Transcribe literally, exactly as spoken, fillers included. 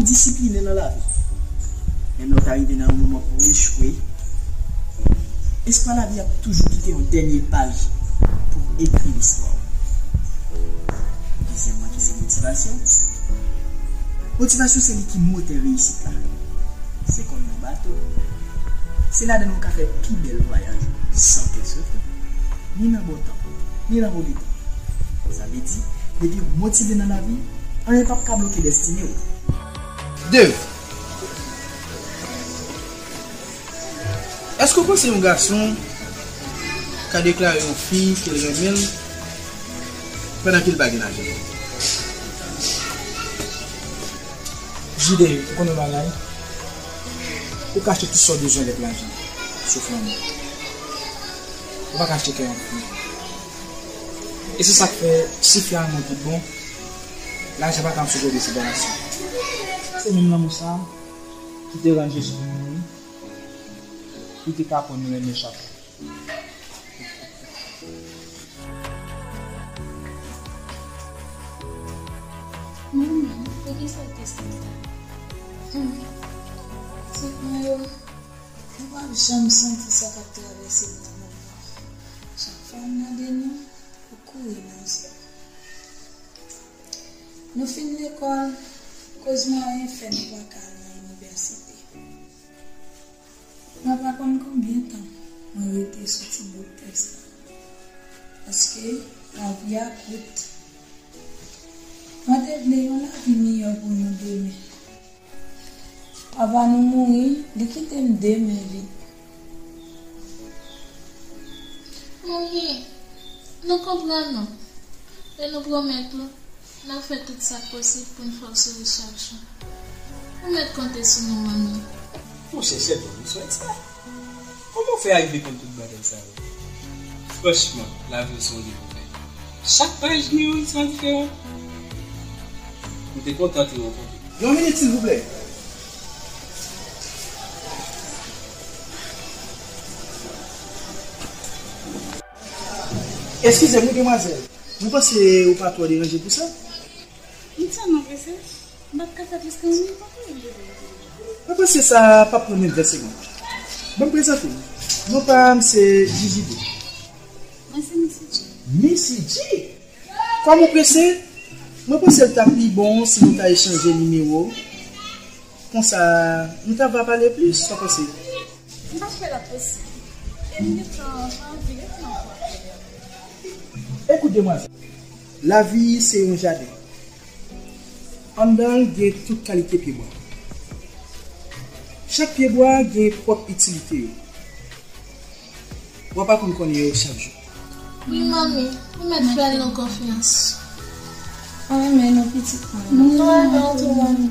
Disipline nan lavi. Menm lè w ta rive nan yon moman pou w echwe, espwa lavi ap toujou kite yon dènye paj pou ekri listwa w. Dezyèmman, ki se motivasyon. Motivasyon se li ki motè reyisit la. Se kòm yon bato. Se ladan l ou ka fè pi bèl vwayaj ou san pè sote, ni nan bon tan, ni nan move tan. Sa vle di, depi w motive nan lavi, anyen p ap ka bloke destine w. De. Èske w panse yon gason ka deklare yon fi ke l renmen l pandan ke l pa gen lajan? Jide, ou konn yon bagay? Ou ka achte tout sa w bezwen avèk lajan, sof lanmou. Ou pa ka achte kè yon fi. E se sa k fè, si fi a renmen w tout bon, lajan pa ka yon sijè de separasyon. Se menm lanmou sa a ki te ranje sou nou, pou te ka aprann nou renmen chak jou. Manman, poukisa w te santi sa? Hmm. Sèt mwen yo, nou p ap janm santi sa k ap travèse nou nan moman. Chak fwa m gade nou, ou kouri nan je m. Nou fin lekòl, koz mwayen fè nou pa ka al nan inivèsite. Mwen pa konn konbyen tan mwen rete sou ti bout tè sa. Paske lavi a kout. Mwen te vle yon lavi miyò pou nou demen. Avan nou mouri, li kite m de men vid. Mouri, nou konprann ou. E nou pwomèt ou, n ap fè tout sa k posib pou n fè w souri chak jou. Ou mèt konte sou nou, manmi. Monchè, Sèt, ou sou ekstrè. Kòman w fè arive konn tout bagay sa yo? Franchman, lavi w se yon liv ouvè. Chak paj li yon istwa diferan. M te kontan te rankontre w. Yon minit, silvouplè. Eskize m, wi, demwazèl. Mwen panse ou pa twò deranje pou sa. M tèlman prese, m p ap ka fè plis ke yon minit ankò. Mwen panse sa p ap pran menm ven segonn. Ban m prezante m. Non pa m se Jijide. Mwen se Missy G. Missy G? Kòm ou prese, mwen panse l t ap pi bon si nou ta echanje nimewo. Konsa, nou ta va pale plis, sa w panse? M pa kwè l ap posib. E m gentan pa anvi ret nan kò. Ekout, demwazèl. Lavi se yon jaden. Anndan l gen tout kalite pyebwa. Chak pyebwa gen pwòp itilite yo. W ap aprann konnen yo chak jou. Wi, manmi, ou mèt fè nou konfyans. Mwen renmen nou, pitit mwen. Nou renmen w tou, manmi.